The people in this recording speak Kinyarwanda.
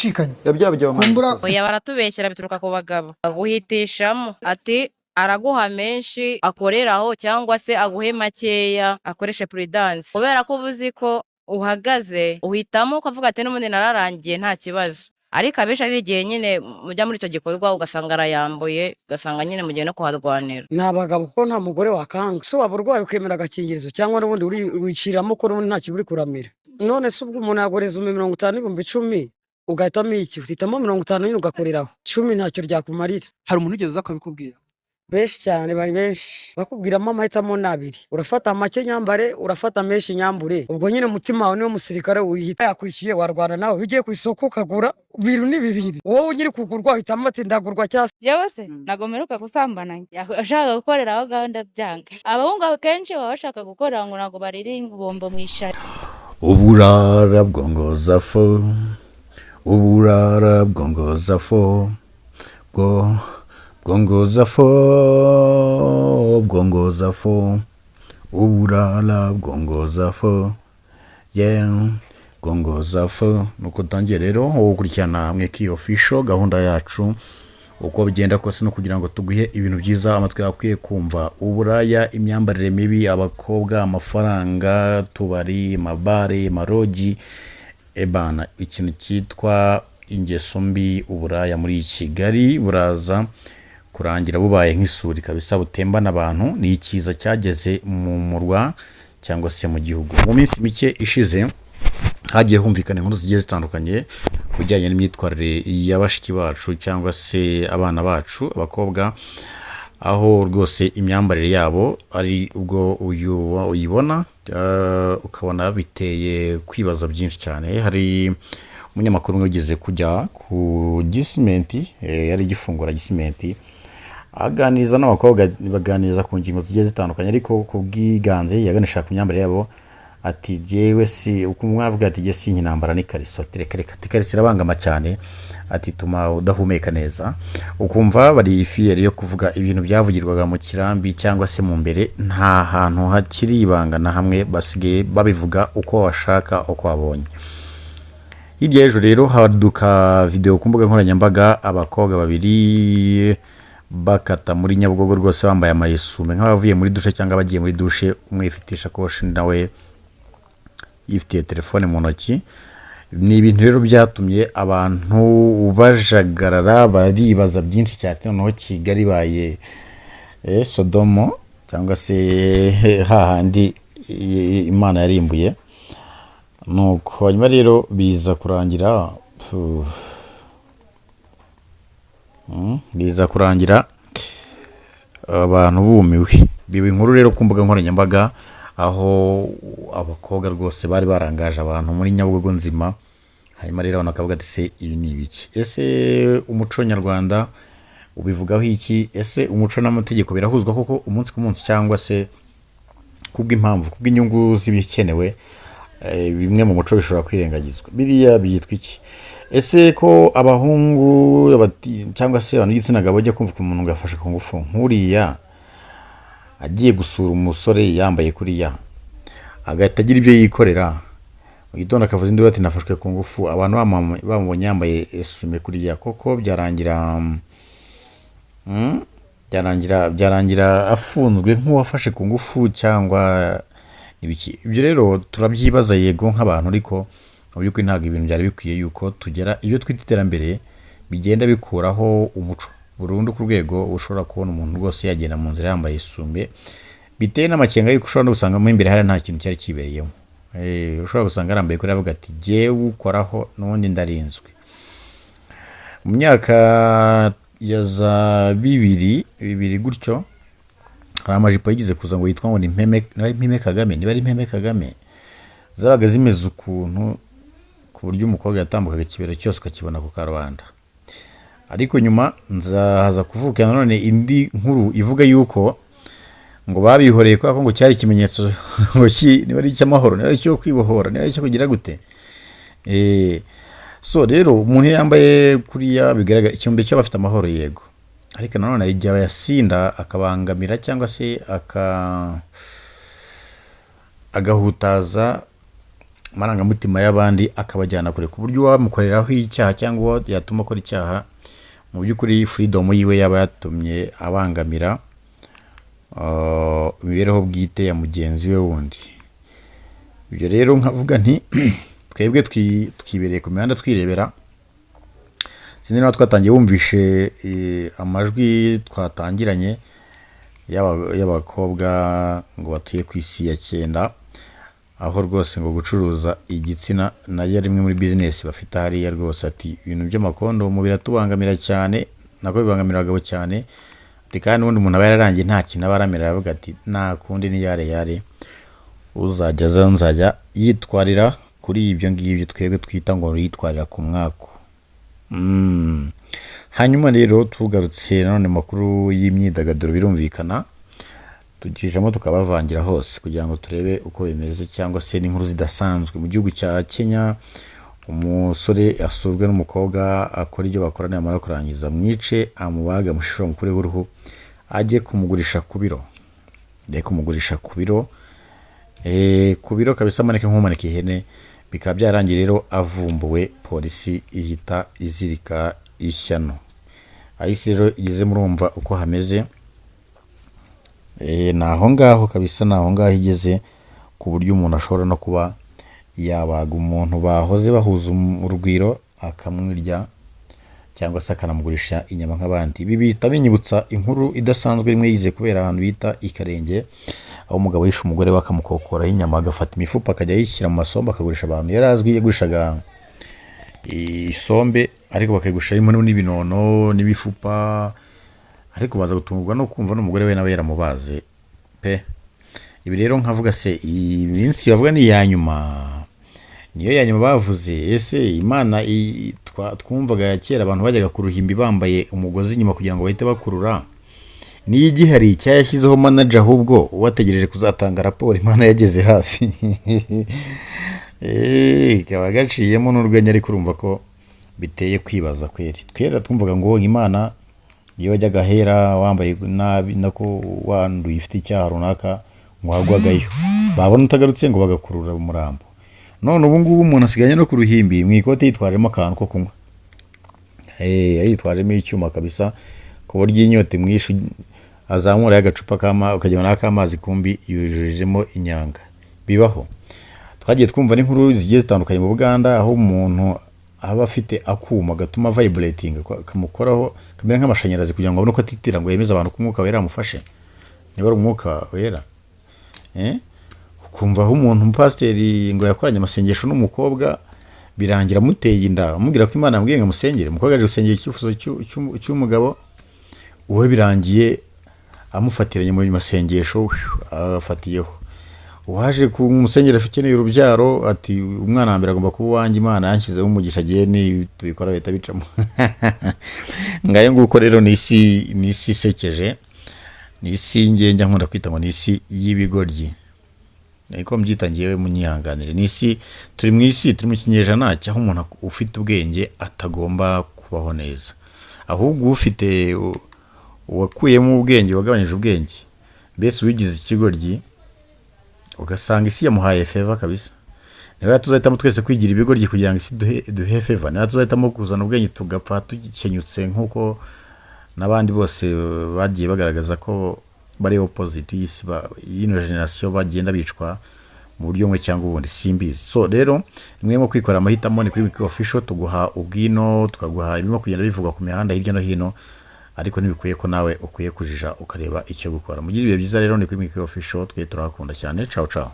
Gucikanya. Byaba byaba. Kumbura. Oya, baratubeshyera, bituruka ku bagabo. Aguhitishamo ati araguha menshi akoreraho, cyangwa se aguhe makeya akoreshe prudence, kubera ko uba uzi ko uhagaze, uhitamo ukavuga ati n'ubundi nararangiye, nta kibazo. Ariko abenshi ari igihe nyine mujya muri icyo gikorwa ugasanga arayambuye, ugasanga nyine mugiye no kuharwanira. Ni abagabo, kuko nta mugore wakanga. Se waba urwaye ukemera agakingirizo, cyangwa n'ubundi wiciramo ko n'ubundi ntacyo uri kuramira? None se ubwo umuntu yagoreza 50,000 10,000, ugahitamo iki? Uhitamo 50 nyine ugakoreraho, 10 ntacyo ryakumarira. Hari umuntu ugeze uza akabikubwira? Benshi cyane, bari benshi bakubwiramo. Amahitamo ni abiri: urafata make nyambare, urafata menshi nyambure. Ubwo nyine umutima wawe niwo musirikare wihita yakwishyuye, warwana nawe. Iyo ugiye ku isoko ukagura bibiri ni bibiri, wowe nyiri kugurwa uhitamo ati ndagurwa cyangwa se. Yewe se, ntabwo mperuka gusambana. Ashaka gukorera aho gahunda byanga. Abahungu akenshi baba bashaka gukorera ngo ntabwo barira ibombo mu ishari. Uburara bwongoza fo, uburara bwongoza fo, bwo bwongoza fo, bwongoza fo, uburara bwongoza fo, yeah, bwongoza fo. Nuko dutangiye rero, wowe ukurikirana hamwe ki official, gahunda yacu uko bigenda kose no kugira ngo tuguhe ibintu byiza amatwi akwiye kumva. Uburaya, imyambarire mibi, abakobwa, amafaranga, tubari, amabare, amarogi, ebana, ikintu cyitwa ingeso mbi, uburaya muri Kigali buraza kurangira bubaye nk'isuri kabisa, butembana abantu. Ni ikiza cyageze mu murwa cyangwa se mu gihugu. Mu minsi mike ishize hagiye humvikana inkuru zigiye zitandukanye ku bijyanye n'imyitwarire ya bashiki bacu cyangwa se abana bacu abakobwa, aho rwose imyambarire yabo ari ubwo uyu uyibona ukabona biteye kwibaza byinshi cyane. Hari umunyamakuru umwe wigeze kujya ku Gisimenti, yari gifungura Gisimenti, aganiriza n'abakobwa, baganiriza ku ngingo zigiye zitandukanye, ariko ku bwiganze yaganisha ku myambarire yabo. Ati jyewe si uko, umwana avuga ati jye sinkinambara n'ikariso. Ati reka reka, ati ikariso irabangama cyane, ati tuma udahumeka neza. Ukumva bari fier yo kuvuga ibintu byavugirwaga mu kirambi cyangwa se mu mbere. Nta hantu hakiri ibanga na hamwe, basigaye babivuga uko bashaka, uko babonye. Hirya y'ejo rero haduka videwo ku mbuga nkoranyambaga, abakobwa babiri bakata muri Nyabugogo rwose bambaye amayesume nk'abavuye muri douche cyangwa bagiye muri douche, umwe yifitiye ishakoshi, nawe yifitiye telefone mu ntoki. Ni ibintu rero byatumye abantu bajagarara, baribaza byinshi cyane. Noneho Kigali ibaye Sodomo cyangwa se hahandi Imana yarimbuye. Nuko hanyuma rero biza kurangira biza kurangira abantu bumiwe. Biba inkuru rero ku mbuga nkoranyambaga, aho abakobwa rwose bari barangaje abantu muri Nyabugogo nzima. Hanyuma rero abantu bakavuga ati se ibi ni ibiki? Ese umuco nyarwanda ubivugaho iki? Ese umuco n'amategeko birahuzwa koko umunsi ku munsi, cyangwa se kubw'impamvu, kubw'inyungu z'ibikenewe, bimwe mu muco bishobora kwirengagizwa? Biriya byitwa iki? Ese ko abahungu cyangwa se abantu b'igitsina gabo bajya kumva umuntu ngo yafashe ku ngufu nk'uriya agiye gusura umusore yambaye kuriya, agahita agira ibyo yikorera, mu gitondo akavuza induru ati nafashwe ku ngufu, abantu bamubonye yambaye esume kuriya, koko byarangira byarangira afunzwe nk'uwafashe ku ngufu cyangwa ibiki? Ibyo rero turabyibaza yego nk'abantu, ariko mu by'ukuri ntabwo ibintu byari bikwiye yuko tugera ibyo twita iterambere bigenda bikuraho umuco burundu, ku rwego ushobora kubona umuntu rwose yagenda mu nzira yambaye isume, biteye n'amakenga yuko ushobora no gusanga mo imbere hariya nta kintu cyari kibereyemo. Ushobora gusanga arambaye kuri avuga ati jyewe ukoraho n'ubundi ndarinzwe. Mu myaka ya za bibiri bibiri gutyo hari amajipo yigeze kuza ngo yitwa ngo ni mpeme, niba ari mpeme Kagame, niba ari mpeme Kagame, zabaga zimeze ukuntu ku buryo umukobwa yatambukaga ikibero cyose ukakibona ku karubanda. Ariko nyuma nzahaza kuvuka nanone indi nkuru ivuga yuko ngo babihoreye kubera ko ngo cyari ikimenyetso ngo niba ari icy'amahoro, niba ari icyo kwibohora, niba ari icyo kugira gute. So rero umuntu iyo yambaye kuriya bigaragara icyumba cyo bafite amahoro yego, ariko nanone hari igihe yasinda akabangamira cyangwa se agahutaza Amarangamutima y'abandi akabajyana kure, ku buryo uwamukoreraho icyaha cyangwa uwo yatuma akora icyaha, mu by'ukuri freedom yiwe yaba yatumye abangamira imibereho bwite ya mugenzi we wundi. Ibyo rero nkavuga nti twebwe twibereye ku mihanda twirebera. Sinzi niba twatangiye wumvishe amajwi twatangiranye y'abakobwa ngo batuye ku isi ya cyenda, aho rwose ngo gucuruza igitsina nayo ari imwe muri bizinesi bafite hariya rwose. Ati ibintu by'amakondomu biratubangamira cyane, nako bibangamira abagabo cyane. Ati kandi n'ubundi umuntu aba yararangiye, nta kintu aba aramira, aravuga ati nta kundi ni yare yare, uzajya aza nzajya yitwarira kuri ibyo ngibyo twebwe twita ngo yitwarira ku mwako. Hanyuma rero tugarutse nanone mu makuru y'imyidagaduro, birumvikana tugijemo tukabavangira hose kugira ngo turebe uko bimeze, cyangwa se n'inkuru zidasanzwe. Mu gihugu cya Kenya, umusore asurwe n'umukobwa, akora ibyo bakora, namara kurangiza mwice, amubaga, amushishura, amukureho uruhu, ajye kumugurisha ku biro, ajye kumugurisha ku biro, ku biro kabisa, amanike nk'umanika ihene. Bikaba byarangiye rero avumbuwe, polisi ihita izirika ishyano. Aho isi rero igeze murumva uko hameze. Ni aho ngaho kabisa, ni aho ngaho igeze, ku buryo umuntu ashobora no kuba yabaga umuntu bahoze bahuza urugwiro akamwirya, cyangwa se akanamugurisha inyama nk'abandi. Ibi bihita binyibutsa inkuru idasanzwe rimwe yize kubera ahantu bita i Karenge, aho umugabo yishe umugore we akamukokoraho inyama, agafata imifupa akajya ayishyira mu masombe akagurisha abantu. Yari azwi, yagurishaga isombe ariko bakayigurisha harimo n'ibinono n'ibifupa, ariko baza gutungurwa no kumva n'umugore we nawe yaramubaze pe. Ibi rero nkavuga se iyi minsi bavuga ni iya nyuma, niyo ya nyuma bavuze? Ese Imana twumvaga ya kera abantu bajyaga ku ruhimbi bambaye umugozi inyuma kugira ngo bahite bakurura, niyo igihari cyayashyizeho manager, ahubwo uwategereje kuzatanga raporo Imana yageze hafi? Kaba gaciyemo n'urwenya, ariko urumva ko biteye kwibaza kweri. Twera twumvaga ngo Imana iyo wajyaga ahera wambaye nabi, nako wanduye, ifite icyaha runaka, ngo wagwagayo, babona utagarutse ngo bagakurura umurambo. None ubu ngubu umuntu asigaye no ku ruhimbi mu ikote yitwajemo akantu ko kunywa, yitwajemo icyuma kabisa, ku buryo inyota imwishe azamura agacupa k'amazi ukagira ngo ni ak'amazi, kumbi yujujemo inyanga. Bibaho. Twagiye twumva n'inkuru zigiye zitandukanye mu Buganda, aho umuntu aba afite akuma gatuma vibrating, kamukoraho kamera nk'amashanyarazi, kugira ngo abone uko atitira, ngo yemeze abantu ko umwuka wera amufashe, niba ari umwuka wera. Ukumva aho umuntu umupasiteri ngo yakoranye amasengesho n'umukobwa, birangira amuteye inda, amubwira ko Imana yamubwiye ngo amusengere. Umukobwa aje gusengera icyifuzo cy'umugabo uwe, birangiye amufatiranye mu masengesho, afatiyeho. Uwaje ku musengero ukeneye urubyaro, ati umwana wa mbere agomba kuba uwanjye, Imana yanshyizeho umugisha, agiye ni tubikora bahita bicamo. Ngayo nguko rero, ni isi isekeje, ni isi ngenge nkunda kwita ngo ni isi y'ibigoryi, niko mbyita ngewe, munyihanganire. Ni isi turi mu isi, turi mu kinyejana cy'aho umuntu ufite ubwenge atagomba kubaho neza, ahubwo ufite uwakuyemo ubwenge, wagabanyije ubwenge, mbese uwigize ikigoryi, ugasanga isi yamuhaye favor kabisa. Niba tuzahitamo twese kwigira ibigoryi kugira ngo isi duhe favor, niba tuzahitamo kuzana ubwenge tugapfa tukenyutse nk'uko n'abandi bose bagiye bagaragaza ko bari opposite y'isi, y'ino generation, bagenda bicwa mu buryo bumwe cyangwa ubundi, simbizi. So rero nimwe mu kwikorera amahitamo ni kuri Wiki Official, tuguha ubwino, tukaguha ibirimo kugenda bivugwa ku mihanda hirya no hino, ariko ntibikwiye ko nawe ukwiye kujija ukareba icyo gukora. Mugire ibihe byiza rero, ni kuri Wiki Official, twe turahakunda cyane. Ciao ciao.